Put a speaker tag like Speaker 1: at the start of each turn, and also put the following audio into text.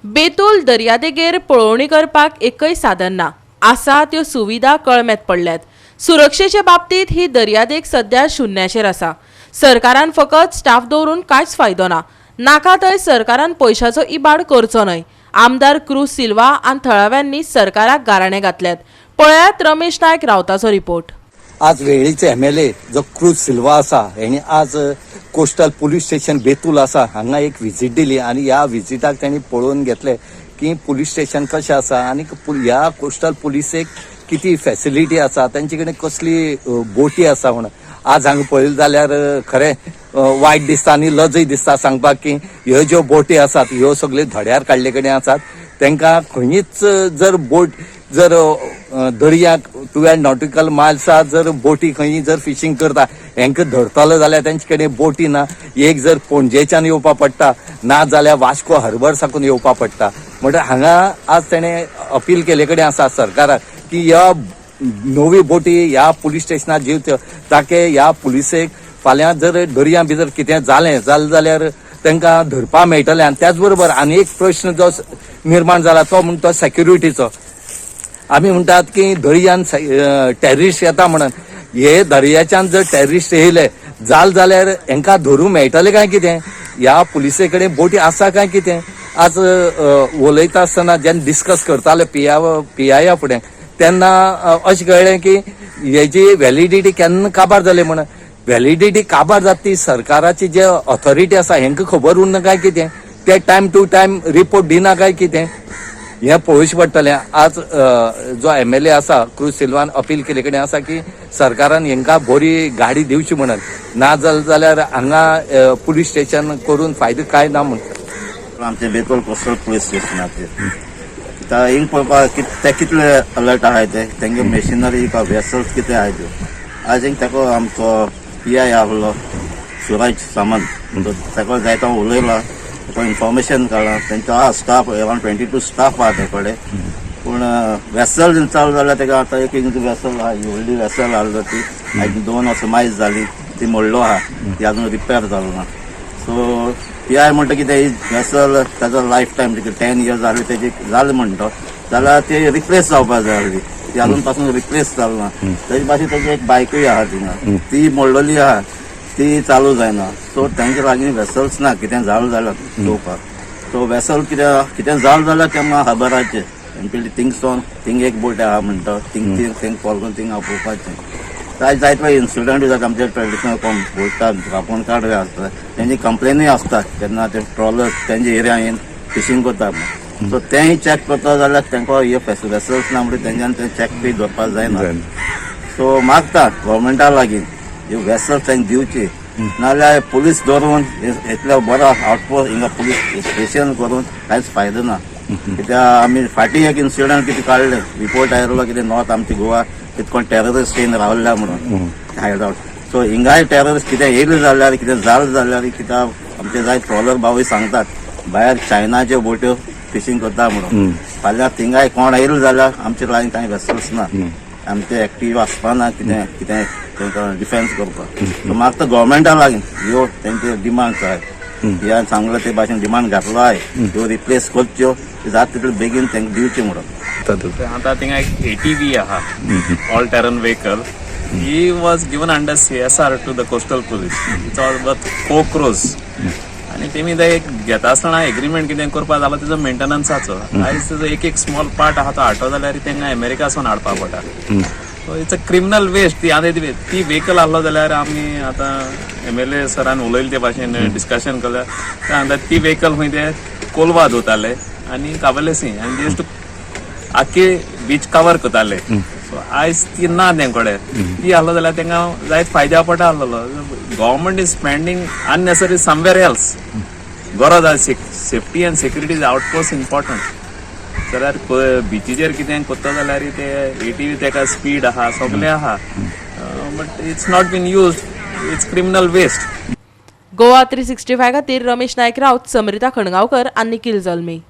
Speaker 1: बेतूल दर्यादेगेर पळोवणी करपाक एकय साधन ना. आसा त्यो सुविधा कळमेत पडल्यात. सुरक्षेचे बाबतीत ही दर्यादेग सध्या शुन्याचेर आसा. सरकारान फकत स्टाफ दवरून कांयच फायदो ना. नाका थंय सरकारान पयशाचो इबाड करचो न्हय. आमदार क्रूज सिल्वा आनी थळाव्यांनी सरकाराक गाराणें घातल्यात. पळयात रमेश नायक रावताचो रिपोर्ट.
Speaker 2: आज वेळ्ळीचे एमएलए जो क्रूज सिल्वा आसा, हेणी आज कोस्टल पुलीस स्टेशन बेतूल आसा हांगा एक विजीट दिली आनी ह्या विजिटाक तेणी पळोवन घेतले की पुलीस स्टेशन कशें आसा आनी ह्या कोस्टल पुलिसेक कितें फॅसिलिटी आसा, तेंचे कडेन कसली बोटी आसा म्हणून. आज हांगा पळयलें जाल्यार खरें वायट दिसता आनी लजय दिसता सांगपाक की ह्यो ज्यो बोटी आसात ह्यो सगल्यो धड्यार काडले कडेन आसात. तांकां खंयच जर बोट जर दर्याक 12 नॉटिकल मायल्सा जर बोटी खंय जर फिशींग करता, हेंकां धरतलो जाल्यार तेंचे कडेन बोटी ना. एक जर पणजेच्यान येवपा पडटा, ना जाल्यार वास्को हार्बर साकून येवपा पडटा. म्हणटा हांगा आज तेणें अपील केले कडेन आसा सरकाराक की ह्या नवी बोटी ह्या पुलीस स्टेशनार दिवच्यो, ताके ह्या पुलिसेक फाल्यां जर दर्या भितर कितें जालें जालें जाल्यार तांकां धरपा मेळटलें. आनी त्याच बरोबर आनी एक प्रश्न जो निर्माण जाला तो म्हणटा तो सेक्युरिटीचो. आमी म्हणटात की दर्यान टेररिस्ट येता म्हणून. हे दर्याच्यान जर टेररिस्ट येयले जाल जाल्यार हेंकां धरूंक मेळटलें काय कितें? ह्या पुलिसे कडेन बोटी आसा काय कितें? आज उलयता आसतना जेन्ना डिस्कस करताले पिआया फुडें, तेन्ना अशें कळ्ळें की हेजी व्हॅलिडिटी केन्ना काबार जाली म्हणून. व्हॅलिडिटी काबार जाता ती सरकाराची जे ऑथॉरिटी आसा हेंकां खबर उरना काय कितें? ते टायम टू टायम रिपोर्ट दिना काय कितें? हें पळोवचें पडटलें. आज जो एमएलए आसा क्रूज सिल्वान अपील केले कडेन आसा की सरकारान हेंकां बरी गाडी दिवची म्हणून, ना जालें जाल्यार हांगा पुलीस स्टेशन करून फायदो कांय ना म्हणून.
Speaker 3: आमचे बेतोल कोस्टल पुलीस स्टेशनाचेर आतां हिंग पळोवपाक ते कितले अलर्ट आहाय, ते तेंगे मशिनरी का वेसल्स कितें आहाय त्यो. आज हिंग ताका आमचो पीआय आहलो सुरज सामंत, ताका जायतो उलयला, ताका इन्फॉर्मेशन काडला. तेंचो आहा स्टाफ, अरावंड 22 स्टाफ आहा ते कडेन. पूण वेसल चालू जाल्यार तेका आतां एक वेसल आहा, ही व्हडली वेसल आहलो, ती आयज 2 वर्सां मायज जाली, ती मोडलो आहा, ती अजून रिपेर जालो ना. सो पीआय म्हणटा की ते वेसल ताजो लायफ टायम 10 इयर्स जाले तेजी जालें म्हणटा जाल्यार ते रिप्लेस जावपा जाय आहली. ती अजून पासून रिप्लेस जाल ना. तेजे भाशेन तेजी एक बायकूय आहा थिंगा, ती मोडलेली आहा, ती चालू जायना. सो तेंच्या लागीं वेसल्स ना कितें जालें जाल्यार चोवपाक. सो वेसल कितें कितें जालें जाल्यार तेंकां खबराचें एम थिंग थिंग एक बोट आहा म्हणटा, थिंग थिंग थिंग कॉल करून थिंग आपोवपाचें. काय जायते इन्सिडंट जाता. आमचे ट्रेडिशनल कोण बोटां रांपोणकार आसता, तेंची कंप्लेनूय आसता केन्ना ते ट्रॉलर्स तेंचे एरिया येवन फिशींग करता. सो तेंय चॅक करता जाल्यार तांकां हे वेसल्स ना म्हणून तेंच्यान ते चॅक बी दवरपाक जायना. सो मागता गव्हर्मेंटा लागीं, ह्यो वेसल्स तांकां दिवची, नाजाल्यार पुलीस दवरून इतलो बरो आउटपोस्ट हिंगा पुलीस स्टेशन करून कांयच फायदो ना. कित्याक आमी फाटीं एक इन्सिडंट कितें काडलें, रिपोर्ट आयलो कितें नॉर्थ आमचे गोवा कितें कोण टेररिस्ट येवन रावल्या म्हणून हायड आउट. सो हिंगाय टेररिस्ट कितें येयले जाल्यार, कितें जालें जाल्यार, कित्याक आमचे जाय ट्रॉलर भावूय सांगतात भायर चायनाच्यो बोट्यो फिशींग करता म्हणून. फाल्यां थिंगाय कोण येयले जाल्यार आमचे लागीं कांय वेसल्स ना, आमचे एक्टीव आसपा ना कितें कितें तांकां डिफेन्स करपाक. सो मागता गव्हर्मेंटा लागीं, ह्यो तेंचे डिमांड्स आहाय, ह्या सांगलं ते भाशेन डिमांड घातलो आहाय, ह्यो रिप्लेस करच्यो, जाता तितले बेगीन तांकां दिवच्यो म्हणून.
Speaker 4: आता थिंगा एक एटीव्ही आहा, all terrain vehicle. He was given under CSR to the coastal police. It's all worth 4 crores. आणि तेमी ते एक घेता आसतना एग्रीमेंट कितें करपा जाला तेजो मेंटेनन्साचो. आयज तेजो एक एक स्मॉल पार्ट आहा, तो हाडटो जाल्यार तांकां अमेरिकासून हाडपा पडटा. So it's a criminal waste. ती आतां ती व्हेकल आहलो जाल्यार आमी आतां एमएलए सरान उलयले ते भाशेन डिस्कशन केल्यार ते सांगता ती व्हेकल खंय ते कोलवा दवरताले आनी काबलेसी आनी टू आख्खे बीच कवर करताले. सो आयज ती ना तें कडेन. ती आहलो जाल्यार तांकां जायत फायद्या पडटा आहलो. Government is spending unnecessary somewhere else. गरज आसा safety and security is utmost important जाल्यार बिचीचेर कितें करता जाल्यार ते एटीव्ही तेका स्पीड आहा, सगलें आहा, but it's not been used. It's criminal waste.
Speaker 1: Goa 365 खातीर रमेश नायक राऊत, समरिता खणगांवकर आनी निखिल जल्मी.